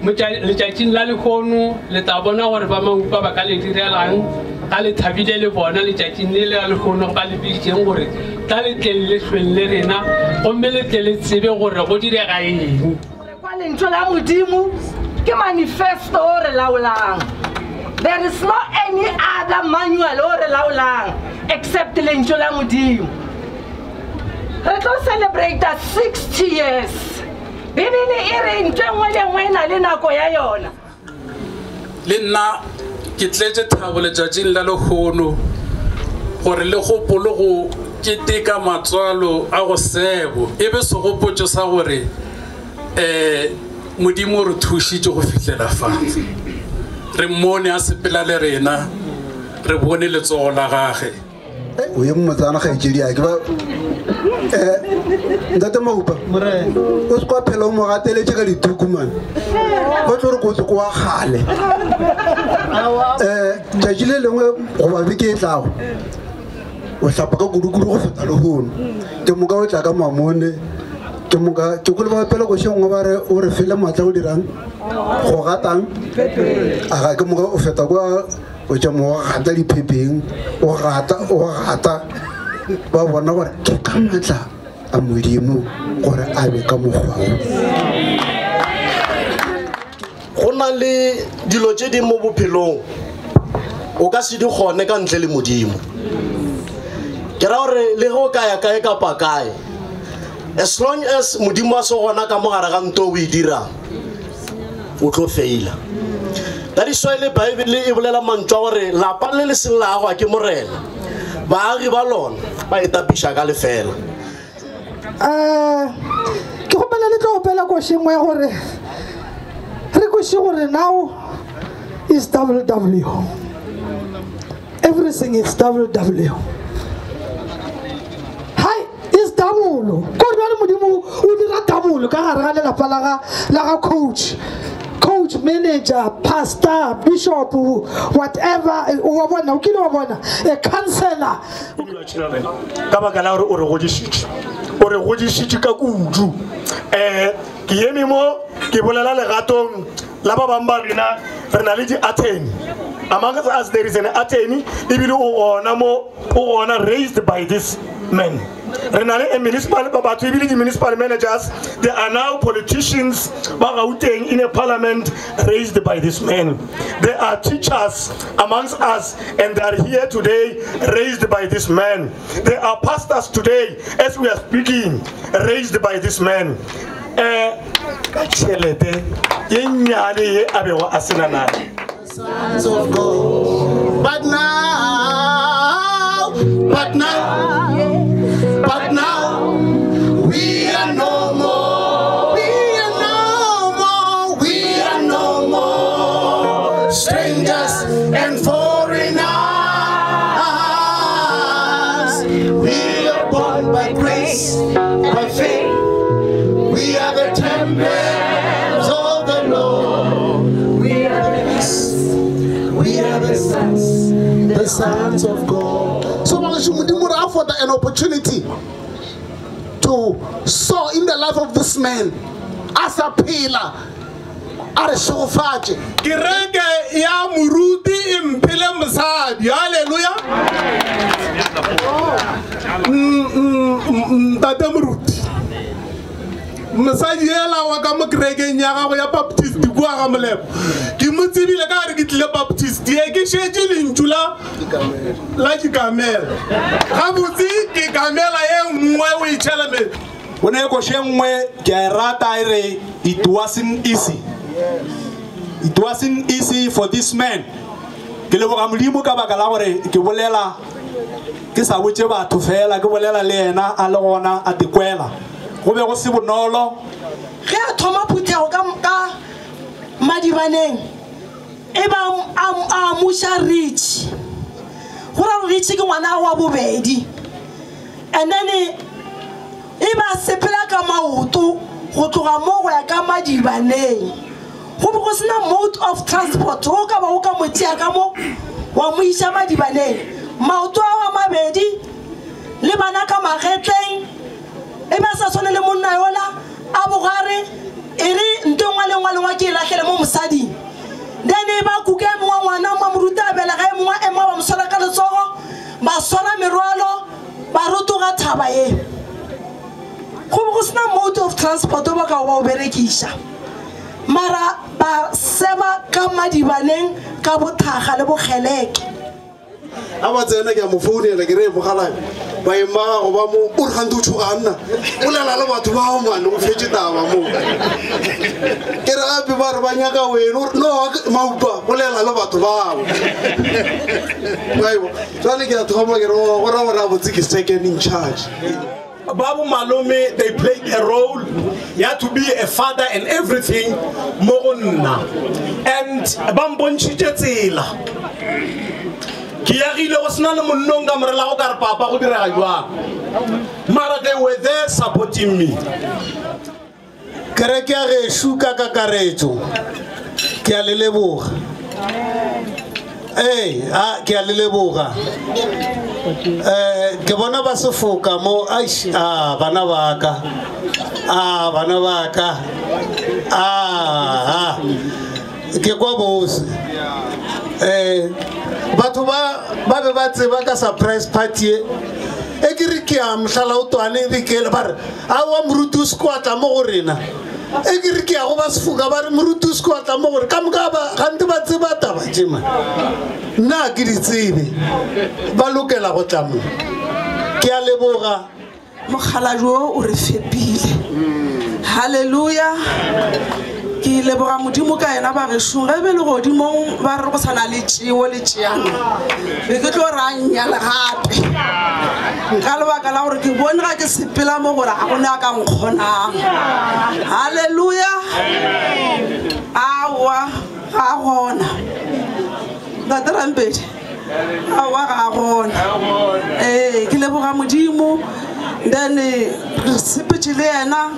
Letšatšing la lehono le tla bona gore ba Maupa ba ka le direlang ga le thabile le bona letšatšing le la lehono ba le biditšeng gore tla le tleng le hlweng le rena gomme le tle le tsebe gore go direga eng. Kwa lentšu la Modimo ke manifesto o re laolang. There is no any other manual o re laolang except lentšu la Modimo. Re tlo celebrate 60 years. Bibele e re ntho e nngwe le nngwe e na le nako ya yona. Le nna ke tletše thabo letšatšing la lehono gore le gopolo go keteka matswalo a go sebo e be segopotšo sa gore um Modimo o re thušitše go fihlela fa. Re mmone a sepela le rena, re bone letsogo la gage. o ye motsana kgaetšedi a ke ba um ntate maupa o se kwa phela o mo gateletše ka dituku mane ba tlo re kotse ko wa kgale um tšatši le lengwe goba beke e tlago o hlapa ka kudukudu go feta lehono ke moka o tla ka mamone ke moka ke kole ba opela koše nngwe ba re o re fele maatla go dirang go gatang aga ke moka o feta kwa o tša mo gata diphepeng o gata o gata ba bona gore ke ka maatla a modimo gore a be ka mokgwa wo go na le dilo tše di mo bophelong o ka se di kgone ka ntle le modimo ke ra gore le ge o ka ya kae kapa kae as long as modimo a se gona ka mogare ga nto o e dirang o tlo feila ka diswaele baebele e bolela mantšu a gore lapa le le seng la agwa ke morena baagi ba lona ba e tapiša ka lefela um ke gopela le tlo opela košengwe ya gore re kweše gore now is ww everything is ww hai is double ko re bjale modimo o dira double ka gare ga lelapa la ga la ga coach coach manager pastor bishop whatever wa bona o kile wa bona a counselor ka baka la gore o re godišitše o re godišitše ka kudu um ke eme mo ke bolela legatong la ba bangwe ba rena re na le di-attorney among us there is an attorney ebile o gona mo o gona raised by this man re na le a municipal batho ebile di-municipal managers they are now politicians ba gauteng in a parliament raised by this man there are teachers amongst us and they are here today raised by this man there are pastors today as we are speaking raised by this man um ka tšhelete ye nnyane ye a bego a sena nayo Sons of God. But now, but now, but now, we are no more. We are no more. We are no more strangers and foreigners. We are born by grace, by faith. We are the temples of the Lord. We are the we are the sons, the sons of God. So Bangladesh Modimo re afford an opportunity to sow in the life of this man a sa phela a re šegofatše kereke ya moruti e mphele mosadi halleluja ntate moruti mosadi ela wa ka mo kerekeng ya gago ya baptist kua ga molepo ke mo tsebile ka gare ke tlile baptist ye ke šetše lentšu la la dikamela gabotse ke kamela ye nngwe o e tšhela metse go ne koše nngwe ke a e rata e re it wasn't easy it wasn't easy for this man ke leboga modimo ka baka la gore ke bolela ke sa botše batho fela ke bolela le yena a le gona a tekwela go be go se bonolo ge a thoma phuthego ka ka madibaneng e ba a a amuša rich go ra gore rich ke ngwana wa bobedi and then e ba sepela ka maoto go tloga mo go ya ka madibaneng go be go sena mode of transport o ka ba o ka mo tšea ka mo wa mo iša madibaneng maoto ao a mabedi le bana ka magetleng e ba sa tshwane le monna yola a bogare E re nto engwe le engwe le engwe ke e lahlele mo mosading. Then e ba kuka e mongwe ngwana mma moruti a belega e mongwe e mongwe ba mo swara ka letsogo ba swara merwalo ba rotoga thaba ye. Go be go sena mode of transport o ba ka ba o berekiša. Mara ba seba ka madibaneng ka bothaga le bokgeleke. A ba tsena ke a mo founela ke re mogalabe baeng ba gago ba mo o re gante o tshoga nna bolela le batho bao mane o fetse taba mo ke re gape ba re ba nyaka wena o re no maupa bolela le batho bao aibo jale ke a thoma ke re oh, go ra gore a botse ke second in charge. Babu malome, they played a role ya to be a father and everything mo go nna, and ba mpontšhitše tsela. Ke yagile go sena le monnong ka morela go ka re papa go direga jwang, mara they were there supporting me. Kereke ya gešo ka kakaretšo ke a le leboga. Ee, a ke a le leboga. Ke bona ba sefoka mo, aish, a bana ba ka, a bana ba ka, a, a ke kwa bose. Batho ba be ba tseba ka surprise party e. E ke re ke a mohlala o twane dikele ba re aowa moruti o se kwa tla mo go rena. E ke re ke ya go ba sefoka ba re moruti o se kwa tla mo gore ka moka ba gante ba tseba taba tše man. Nna ke di tsebe, ba lokela go tla mo. Ke a leboga. Mokgalajwe o o re fepile. Haleluya. Ke leboga Modimo ka yena bagešong. Ge be le godimong ba re go sana le tšeo le tšeano, be ke tlo ra nnyala gape ka lebaka la gore ke bone ga ke sepela mo gore ga gone a ka nkgonang. Haleluya. Aowa ga gona ntate Rampedi, aowa ga gona. Ee, ke leboga Modimo. Then re sepetse le yena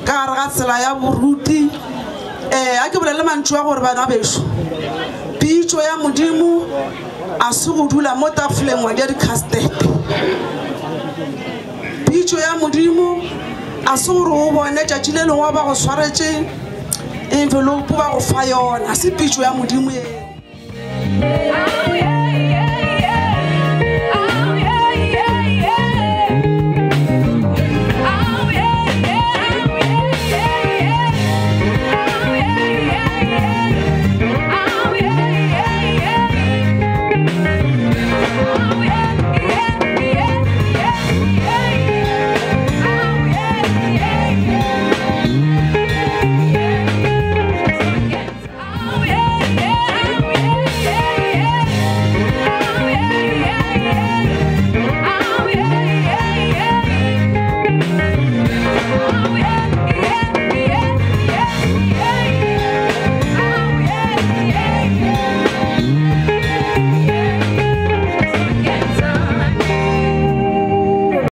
ka gare ga tsela ya boruti. A ke bolele mantšu a gore bana bešo, pitšo ya Modimo a se go dula mo tafoleng wa ja di-custard. Pitšo ya Modimo a se gore o bone tšatši le lengwe ba go swaretše envelope ba go fa yona, a se pitšo ya Modimo eo.